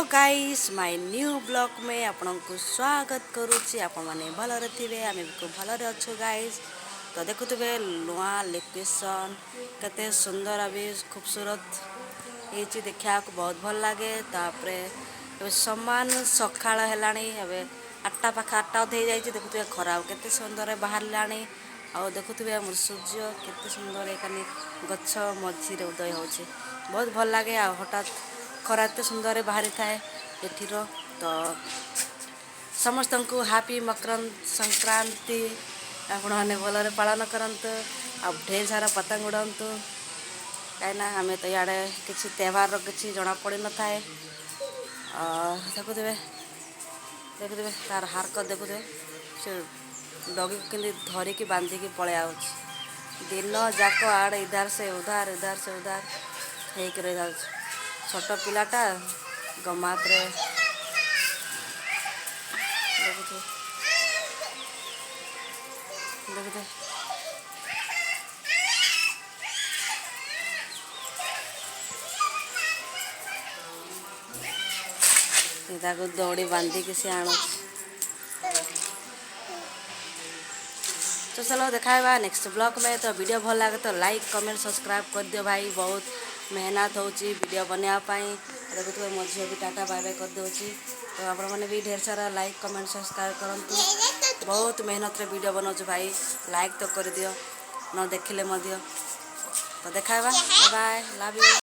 Guys, my new vlog में ଆପଣଙ୍କୁ ସ୍ୱାଗତ କରୁଛି। ଆପଣମାନେ ଭଲରେ ଥିବେ, ଆମେ ବି ଖୁବ୍ ଭଲରେ ଅଛୁ ଗାଇସ୍। ତ ଦେଖୁଥିବେ, ନୂଆ ଲୋକେସନ୍ କେତେ ସୁନ୍ଦର ବି ଖୁବସୁରତ ହେଇଛି, ଦେଖିବାକୁ ବହୁତ ଭଲ ଲାଗେ। ତାପରେ ଏବେ ସମାନ ସକାଳ ହେଲାଣି, ଏବେ 8ଟା ପାଖ, 8ଟା ଅଧେ ହେଇଯାଇଛି। ଦେଖୁଥିବେ, ଖରା କେତେ ସୁନ୍ଦର ବାହାରିଲାଣି। ଆଉ ଦେଖୁଥିବେ, ଆମର ସୂର୍ଯ୍ୟ କେତେ ସୁନ୍ଦର ଏକାନି ଗଛ ମଝିରେ ଉଦୟ ହେଉଛି, ବହୁତ ଭଲ ଲାଗେ। ଆଉ ହଠାତ୍ ଖରା ଏତେ ସୁନ୍ଦର ବାହାରିଥାଏ ଏଠିର। ତ ସମସ୍ତଙ୍କୁ ହାପି ମକର ସଂକ୍ରାନ୍ତି। ଆପଣମାନେ ଭଲରେ ପାଳନ କରନ୍ତୁ ଆଉ ଢେର ସାରା ପତଙ୍ଗ ଉଡ଼ାନ୍ତୁ, କାହିଁକିନା ଆମେ ତ ଇଆଡ଼େ କିଛି ତେହ୍ୱାରର କିଛି ଜଣା ପଡ଼ିନଥାଏ। ଦେଖୁଥିବେ, ଦେଖୁଥିବେ, ତାର ହାରକତ ଦେଖୁଥିବେ, ସେ ଡଗିକୁ କେମିତି ଧରିକି ବାନ୍ଧିକି ପଳେଇ ଆଉଛି। ଦିନ ଯାକ ଆଡ଼େ इधर से उधर, इधर से उधर ହେଇକି ରହିଯାଉଛି। ଛୋଟ ପିଲାଟା ଗମାତରେ ଦେଖୁଥିବେ, ଦେଖୁଥିବେ, ତାକୁ ଦଉଡ଼ି ବାନ୍ଧିକି ସେ ଆଣୁଛି। तो चलो, ଦେଖା नेक्स्ट व्लॉग में। तो वीडियो ଭଲ ଲାଗେ ତ लाइक, कमेंट, सब्सक्राइब କରିଦିଅ ଭାଇ। ବହୁତ ମେହନତ ହେଉଛି वीडियो ବନେଇବା ପାଇଁ। ଦେଖୁଥିବେ, ମୋ ଝିଅ ବି ଟାଟା ବାଏ ବାଏ କରିଦେଉଛି। ତ ଆପଣମାନେ ବି ଢେର ସାରା ଲାଇକ୍, କମେଣ୍ଟ, ସବସ୍କ୍ରାଇବ୍ କରନ୍ତୁ। ବହୁତ ମେହନତରେ ଭିଡ଼ିଓ ବନାଉଛୁ ଭାଇ, ଲାଇକ୍ ତ କରିଦିଅ ନ ଦେଖିଲେ ମଧ୍ୟ। ତ ଦେଖା ହେବା, ବାଏ, ଲଭ୍ you.